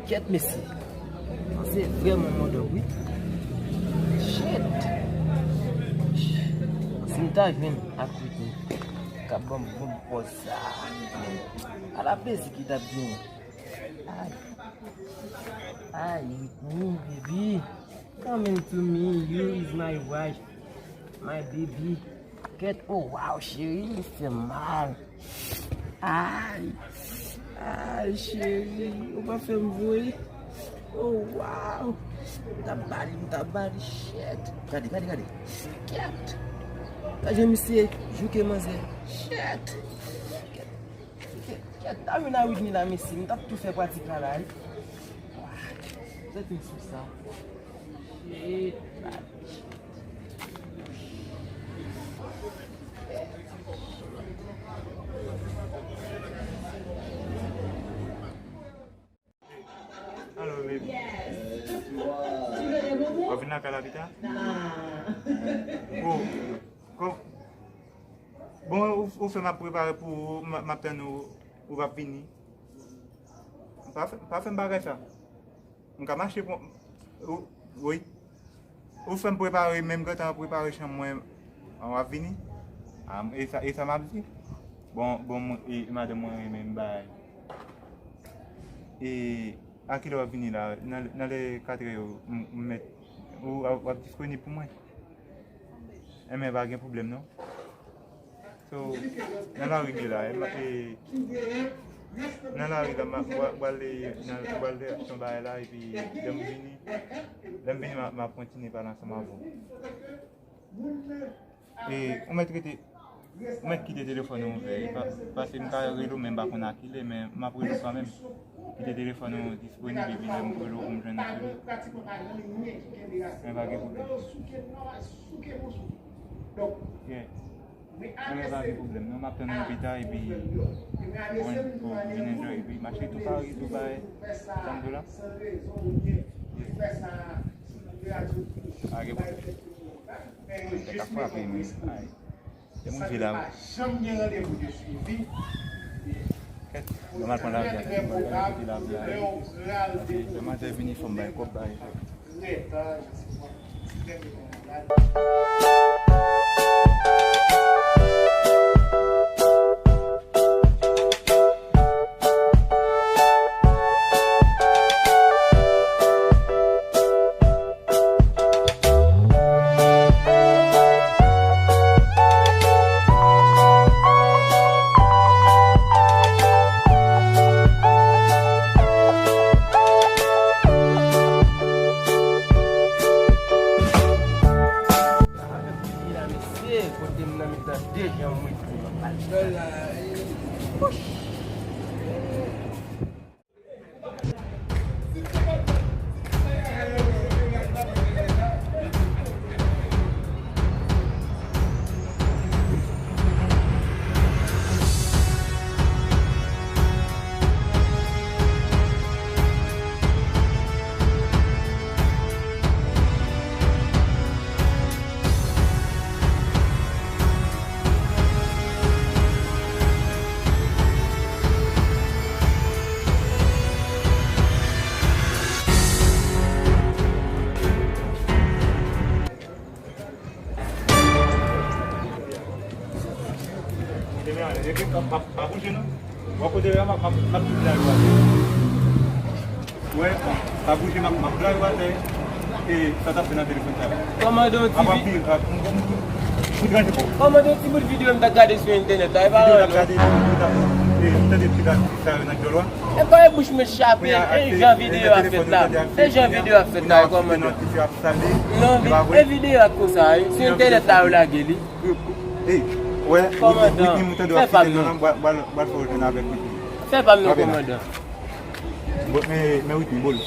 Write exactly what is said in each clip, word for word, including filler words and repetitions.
Kèt mesye. Sa se vrèman modòk wi. Shit. Si m ta jwenn ak Whitney k ap ban m bon pòz sa. Ala plezi ki t ap genyen. Ay. Ay, Whitney, baby. Coming to me, you is my wife, my baby. Kèt, oh wow, cheri, li fè mal. Ay, ay, cheri, ou pa fè m voye. Oh wow, m ta bali, m ta bali, shit. Gade, gade, gade. Kèt. Gade misye jouke manzè. Shit. Kèt, kèt, kèt. Amina Whitney la, mesye, m t ap tou fè pratik la, la, wi. Wa, zèt vin sou sa. Shit. Alo, baby. W ap vin lakay la pita? Oh, kò-, bon, ou, ou fè m ap prepare pou ou, m, m ap tann ou, ou p ap vini. Pa fè, pa fè m bagay sa. M ka mache pou, ou, wi. Ou fè m prepare, menm gentan prepare chanm mwen, an w ap vini? A, e sa, e sa m ap di? Bon, bon, mwen, e, madanm mwen renmen m bay. E, a kilè w ap vini la? Nan, nan lè katrè yo, m, m mèt, ou, w ap disponib pou mwen? Enben, pa gen pwoblèm, non. So, nan lari m ye la, e, e, nan lari la, m a, m a, m pral, nan, m pral fè yon bagay la, epi lè m vini, lè m vini, m a, m a kontinye pale ansanm avè w. E, ou mèt rete, ou mèt kite telefòn ou ouvè, e, pa, paske m ka rele w, men m pa konn a kilè, men m ap rele w kanmenm. Kite telefòn ou disponib, epi lè m rele w pou m jwenn ou sou li. Men pa gen pwoblèm. Yeah. Mwen pa gen pwoblèm non, m ap tann ou pita epi mwen pou vin enjoy epi mache tou Paris, Dubai, Santo la. Yeah. Pa gen pwoblèm. Mwen ta ka frape men. Ay. Lè m rive la wi. Kèt, nòmal pran lavi a, mwen pral kite lavi a. Paske lè manzè vini fò m bay kòb bay. Avèk Whitney la, mesye, kote m nan mitan de jan mwen tou, m ap pale. Demen ale, epi pa, pa, pa bouje non. Bò kote a, m ap, m ap, m ap tout la yo atè. Wè, pa bouje, m ap, m ap la yo atè. E sa t ap fè nan telefòn sa. Kòmandan T V. Apa pi, a, m, m, m, m grandi pou. Kòmandan ti bout videyo m t ap gade sou entènèt la, e pa vre non. Gade, e, m tande ti gade sa yo nan djòl wa. E kòman bouch mwen chape, e jan videyo a fèt la. E jan videyo a fèt la, kòmandan. Non, e videyo a konsa, wi. Sou entènèt la yo lage li. Ey, wè, Whitney, Whitney, m tande w ap site non, non, bal, bal, bal fè w jwenn avèk Whitney. Fè pa m non, kòmandan. Bon, men, men Whitney, bol.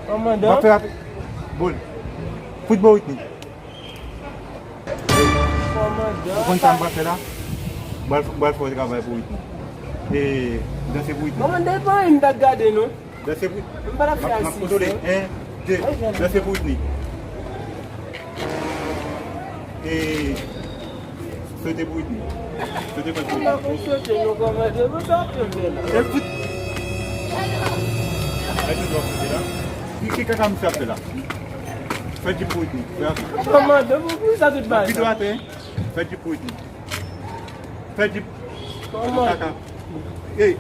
Kòmandan. W ap fè rap-, bol. Fout bò Whitney. Kòmandan. Ou konn sa m pral fè la? Bal, bal fè w travay pou Whitney. E, danse pou Whitney. Kòmandan, e pa anyen m t ap gade non. Danse pou, m pa t ap fè asistan. M ap kontwole. En, de. Danse pou Whitney. E sote pou Whitney. Sote pou Whitney. M pa konn sote non, kòmandan, men sa ap fè m fè la. E fout. Ki, ki kaka misye ap fè la? Fè djip pou Whitney. Fè rapid. Kòmandan, pou, pou sa tout bagay. Pido atè. Fè djip pou Whitney. Fè djip. Kòmandan. Kaka. Ey.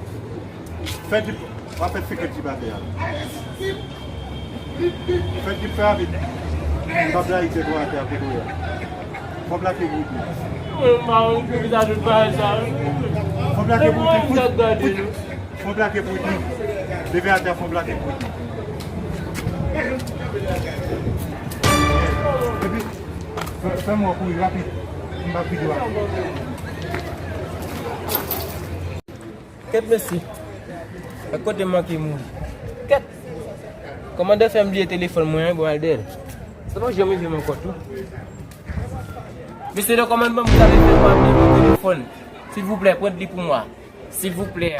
Fè djip. W ap fè senkant djip atè a. Fè djip, fè rapid. M p ap lage tèt ou atè a kote w ye a. Fò plake pou Whitney. Mwen pa wè pou sa tout bagay sa. Fò plake pou Whitney. Fò plake pou Whitney. Leve atè a, fò plake pou Whitney. Epi, fè, fè m wè w kouri rapid. M p ap videyo a. Kèt mesye. Ak kote m manke mouri. Kèt. Kòmandan fè m bliye telefòn mwen an, bon al dèyè l. Sa pa janm rive m ankò tou. Mesye le kòmandman, vous avez fait moi oublier mon téléphone. Silvouplè, pran li pou mwen. Silvouplè.